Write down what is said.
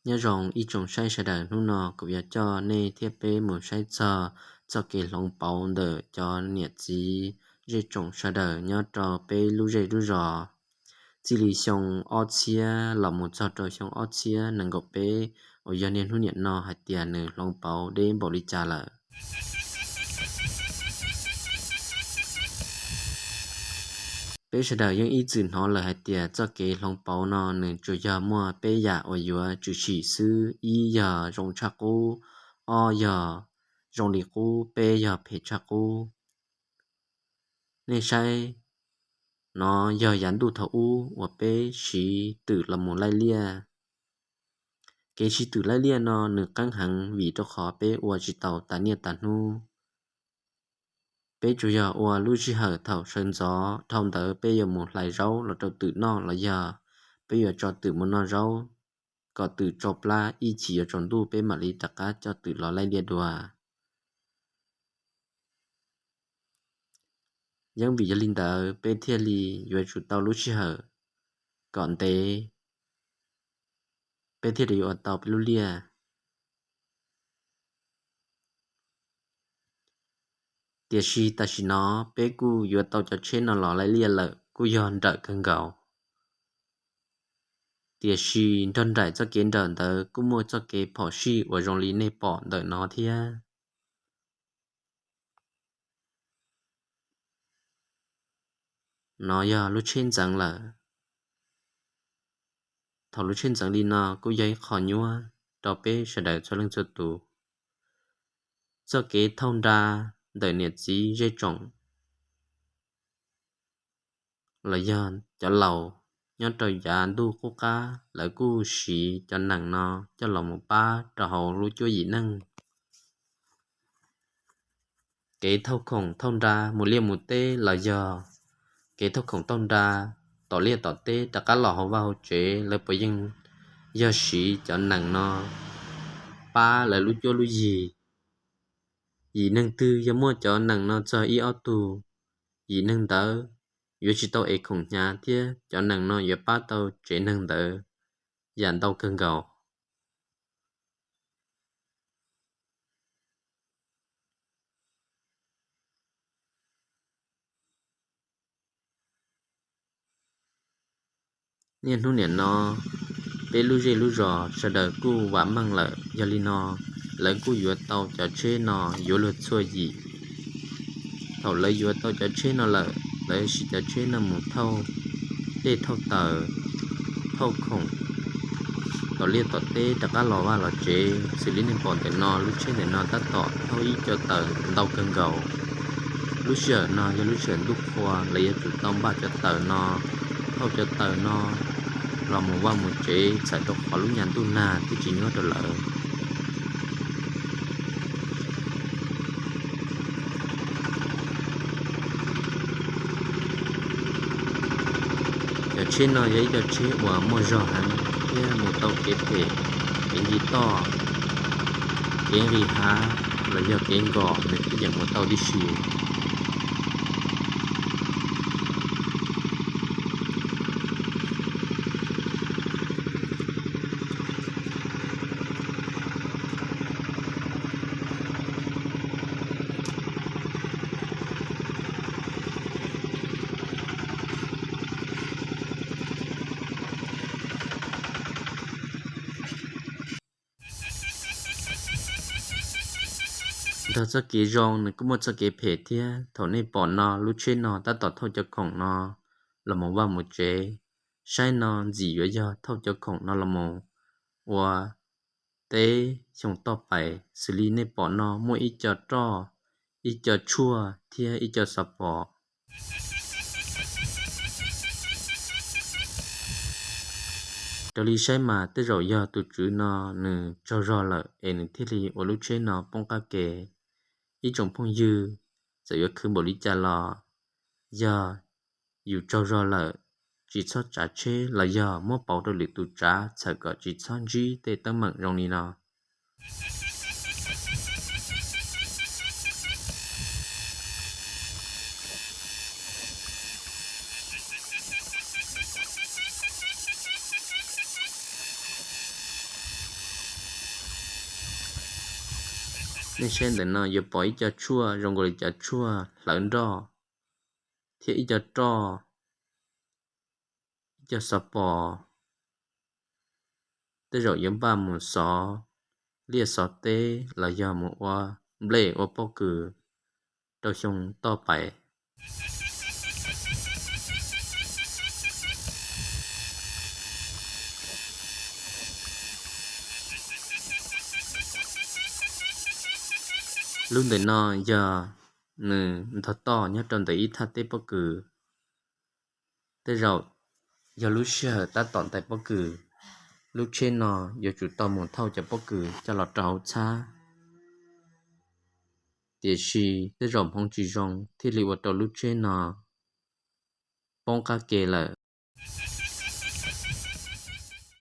Nyob zoo ib tsoom saib sawv daws, hnub no kuv yuav coj nej thiab peb mus saib txog txoj kev hloov pauv ntawm cov niam txiv zej tsoom sawv daws nyob rau peb lub zej lub zos, txij li xyoo ob txhiab los mus txog rau xyoo ob txhiab nees nkaum peb uas yog niaj hnub niam no hais tias nws hloov pauv deb npaum li cas lawm. Peb sawv daws yeej ib txwm hnov lawm hais tias txoj kev hloov pauv no nws tsuas yog muaj peb yam uas yuav tshwm sim xwb, ib yog zoo tshaj qub, ob yog zoo li qub, peb yog phem tshaj qub. Nej saib, no yog yav ntuj thaum ub uas peb siv twm los mus laij liaj. Kev siv twm laij liaj no nws qeeb heev vim rau qhov peb ua tsis tau tas niaj tas hnub. Peb tsuas yog ua lub sij hawm thaum sawv ntxov dhau ntawd peb yuav mus hlais zaub los rau twm noj los yog peb yuav tso twm mus noj zaub kom twm tsau plab, ib chim yuav tsaus ntuj peb mam li rov qab coj twm los laij liaj dua. Yeej vim yog li ntawd peb thiaj li yuav tsum tau lub sij hawm kom ntev, peb thiaj li yuav ua tau peb lub liaj. Tiam sis tam sim no peb kuj yuav tau cov tsheb no los laij liaj lawm kuj yog nrawm kawg nkaus. Tiam sis nrog nraim txoj kev nrawm ntawd kuj muaj txoj kev phom sij uas zoo li nej pom ntawm no thiab. No yog lub tsheb ntxeev lawm. Thaum lub tsheb ntxeev li no kuj yog ib qho nyuaj rau peb sawv daws txhua leej txhua tus. Txoj kev thauj nra ntawm niam txiv zej tsoom los yog cov laus nyob rau yav ntuj qub qab, lawv kuj siv cov nees no coj los mus pab rau hauv lub cuab yim neej. Kev thauj khoom thauj nra mus liaj mus teb los yog kev thauj khoom thauj nra tom liaj tom teb rov qab los hauv vaj hauv tsev, lawv puas yeej yog siv cov nees no pab lawv lub cuab lub yig? Yim neeg twg yog muaj cov nees no txog ib ob tug, yim neeg ntawd yuav tsis tau ev khoom hnyav thiab cov nees no yuav pab tau tsev neeg ntawd yam ntau kawg nkaus. Niaj hnub niam no, peb lub zej lub zos sawv daws kuj vam meej lawm, yog li no lawv kuj yuav tau cov tsheb no yuav luag txhuaj yim. Thaum lawv yuav tau cov tsheb no lawm, lawv siv cov tsheb no mus thauj tej thauj taws, thauj khoom tom liaj tom teb rov qab los vaj los tsev. Xws li nej pom ntawm no, lub tsheb ntawm no tab tom thauj ib co taws ntau kawg nkaus. Lub sij hawm no yog lub sij hawm ntuj qhua, lawv yuav tsum tau npaj cov taws no, thauj cov taws no los mus vaj mus tsev, txhawm rau qhov lub nyas ntuj nag thiaj tsis nyuab rau lawv. Cov tsheb no yog ib co tsheb uas muaj zog heev thiab mus tau kev phem, kev nce toj, kev nqis hav los yog kev nkos nws kuj yeem mus tau tib si. Nrog txoj kev zoo nws kuj muaj txoj kev phem thiab. Thaum nej pom no, lub tsheb no tab tom thauj cov khoom no los mus vaj mus tsev. Saib no ntxim yuav yog thauj cov khoom no los mus ua teb xyoo toj pais. Xws li nej pom no muaj ib co roj, ib co tshuaj thiab ib co xav pom. Raws li saib mas tej zaum yog tus tswv no nws tsaug zog lawm es nws thiaj li ua lub tsheb no poob qab ke. Ib tsoom phooj ywg, txawm yuav khwv npaum li cas los yog yus tsaug zog lawm, tsis txhob tsav tsheb los yog muab pauv rau lwm tus tsav, txhawm kom tsis txhob ntsib tej teeb meem zoo li no. Nej saib ntawm no yuav pom ib co tshuaj zoo nkaus li cov tshuaj hlawv nroj thiab ib co roj, ib co xov pos. Tej zaum yuav npaj mus xov liaj xov teb los yog mus ua nplej ua pob kws rau xyoo toj pais. Lub ntawm no yog nws ntog toj nyob rau ntawm ib thaj teb pob kws. Tej zaum yog lub sij hawm tab tom ntais pob kws, lub tsheb no yuav tsum tau mus thauj cov pob kws coj los rau hauv txhab. Tiam sis tej zaum hmoov tsis zoo thiaj li ua rau lub tsheb no poob qab ke lawm.